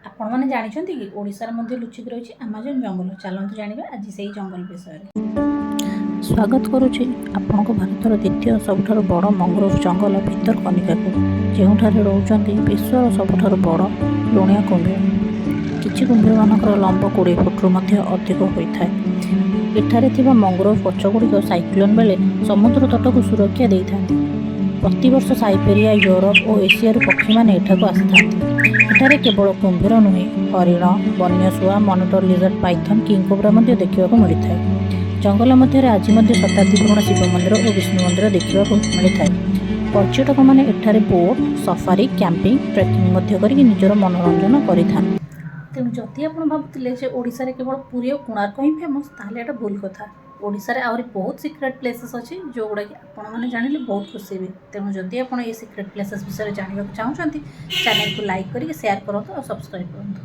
ଆପଣମାନେ ଜାଣିଛନ୍ତି କି, ଓଡ଼ିଶାରେ ମଧ୍ୟ ଲୁଚିକି ରହିଛି ଆମାଜନ ଜଙ୍ଗଲ? ଚାଲନ୍ତୁ ଜାଣିବା ଆଜି ସେଇ ଜଙ୍ଗଲ ବିଷୟରେ। ସ୍ୱାଗତ କରୁଛି ଆପଣଙ୍କୁ ଭାରତର ଦ୍ୱିତୀୟ ସବୁଠାରୁ ବଡ଼ ମଙ୍ଗ୍ରୋଭ ଜଙ୍ଗଲ ଭିତରକନିକାକୁ, ଯେଉଁଠାରେ ରହୁଛନ୍ତି ବିଶ୍ୱର ସବୁଠାରୁ ବଡ଼ ଲୁଣିଆ କୁମ୍ଭୀର। କିଛି କୁମ୍ଭୀରମାନଙ୍କର ଲମ୍ବ 20 ଫୁଟରୁ ମଧ୍ୟ ଅଧିକ ହୋଇଥାଏ। ଏଠାରେ ଥିବା ମଙ୍ଗ୍ରୋଭ ଗଛଗୁଡ଼ିକ ସାଇକ୍ଲୋନ୍ ବେଳେ ସମୁଦ୍ର ତଟକୁ ସୁରକ୍ଷା ଦେଇଥାନ୍ତି। ପ୍ରତିବର୍ଷ ସାଇବେରିଆ, ୟୁରୋପ ଓ ଏସିଆରୁ ପକ୍ଷୀମାନେ ଏଠାକୁ ଆସିଥାନ୍ତି। ଏଠାରେ କେବଳ କୁମ୍ଭୀର ନୁହେଁ, ହରିଣ, ବନ୍ୟ ଶୁଆ, monitor Lizaad, Python, king cobra ମଧ୍ୟ ଦେଖିବାକୁ ମିଳିଥାଏ। ଜଙ୍ଗଲ ମଧ୍ୟରେ ଆଜି ମଧ୍ୟ ଶତାବ୍ଦୀ ପୁରୁଣା ଶିବ ମନ୍ଦିର ଓ ବିଷ୍ଣୁ ମନ୍ଦିର ଦେଖିବାକୁ ମିଳିଥାଏ। ପର୍ଯ୍ୟଟକମାନେ ଏଠାରେ ବୋଟ୍ ସଫାରି, କ୍ୟାମ୍ପିଂ, ଟ୍ରେକିଂ ମଧ୍ୟ କରିକି ନିଜର ମନୋରଞ୍ଜନ କରିଥାନ୍ତି। ତେଣୁ ଯଦି ଆପଣ ଭାବୁଥିଲେ ଯେ ଓଡ଼ିଶାରେ କେବଳ ପୁରୀ ଓ କୋଣାର୍କ ହିଁ ଫେମସ୍, ତାହେଲେ ଏଇଟା ଭୁଲ କଥା। ଓଡ଼ିଶାରେ ଆହୁରି ବହୁତ ସିକ୍ରେଟ୍ ପ୍ଲେସେସ୍ ଅଛି, ଯେଉଁଗୁଡ଼ାକି ଆପଣମାନେ ଜାଣିଲେ ବହୁତ ଖୁସି ହେବେ। ତେଣୁ ଯଦି ଆପଣ ଏଇ ସିକ୍ରେଟ୍ ପ୍ଲେସେସ୍ ବିଷୟରେ ଜାଣିବାକୁ ଚାହୁଁଛନ୍ତି, ଚ୍ୟାନେଲକୁ ଲାଇକ୍ କରିକି ସେୟାର କରନ୍ତୁ ଆଉ ସବସ୍କ୍ରାଇବ୍ କରନ୍ତୁ।